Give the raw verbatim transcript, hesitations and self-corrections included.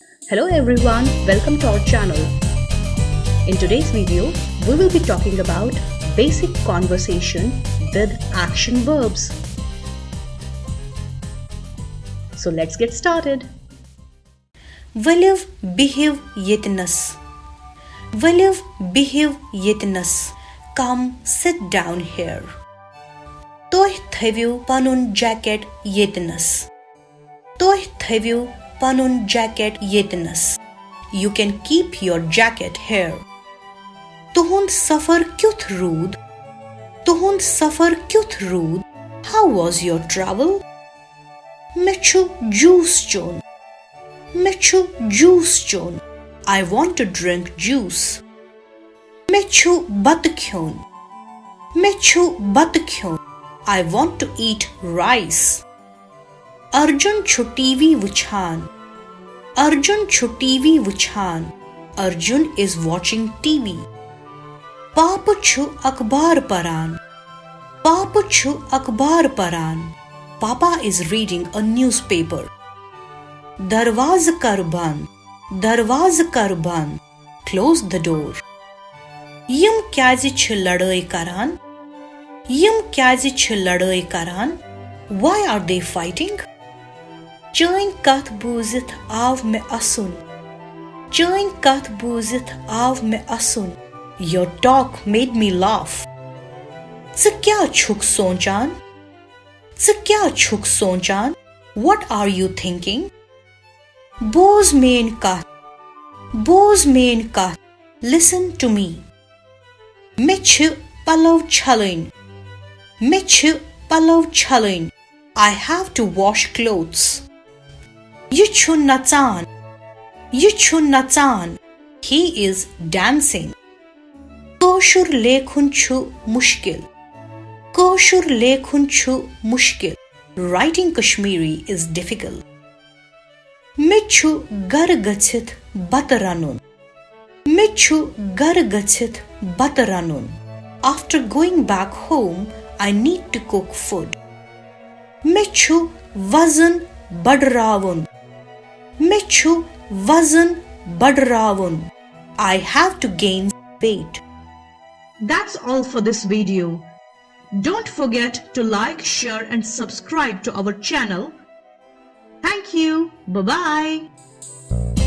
Hello everyone, welcome to our channel. In today's video, we will be talking about basic conversation with action verbs. So let's get started. ؤلِو بِہِو ییٚتنَس۔ ؤلِو بِہِو ییٚتنَس۔ Come sit down here. تُہۍ تھٲوِو پنُن جیکٹ ییٚتنَس۔ تُہۍ تھٲوِو پنُن جیکٹ ییٚتنَس۔ You can keep your jacket here. تُہُنٛد سفر کیُتھ روٗد؟ تُہُنٛد سفر کیُتھ روٗد؟ How was your travel? مےٚ چھُ جوٗس چیوٚن۔ مےٚ چھُ جوٗس چیوٚن۔ I want to drink juice. مےٚ چھُ بتہٕ کھیوٚن۔ مےٚ چھُ بتہٕ کھیوٚن۔ I want to eat rice. Arjun چھُ ٹی وی وٕچھان۔ ارجُن چھُ ٹی وی وٕچھان۔ Arjun is watching T V. پاپہٕ چھُ اخبار پران۔ پاپہٕ چھُ اخبار پران۔ Papa is reading a newspaper. دروازٕ کر بند۔ دروازٕ کر بند۔ Close the door. یِم کیازِ چھِ لڑٲے کران؟ یِم کیازِ چھِ لڑٲے کران؟ Why are they fighting? چٲنۍ کتھ بوٗزِتھ آو مےٚ اسُن۔ چٲنۍ کتھ بوٗزِتھ آو مےٚ اسُن۔ Your talk made me laugh. ژٕ کیٛاہ چھُکھ سونچان؟ ژٕ کیٛاہ چھُکھ سونچان؟ What are you thinking? بوز میٲنۍ کتھ۔ بوز میٲنۍ کتھ۔ Listen to me. مےٚ چھِ پلو چھلٕنۍ۔ مےٚ چھِ پلو چھلٕنۍ۔ I have to wash clothes. یہِ چھُ نژان۔ یہِ چھُ نژان۔ He is dancing. کٲشُر لیکھُن چھُ مُشکِل۔ کٲشُر لیکھُن چھُ مُشکِل۔ Writing Kashmiri is difficult. مےٚ چھُ گرٕ گٔژھِتھ بتہٕ رنُن۔ مےٚ چھُ گرٕ گٔژھِتھ بتہٕ رنُن۔ After going back home, I need to cook food. مےٚ چھُ وزن بڑراوُن۔ مےٚ چھُ وزن بڑراوُن۔ I have to gain weight. That's all for this video. Don't forget to like, share, and subscribe to our channel. Thank you. Bye bye.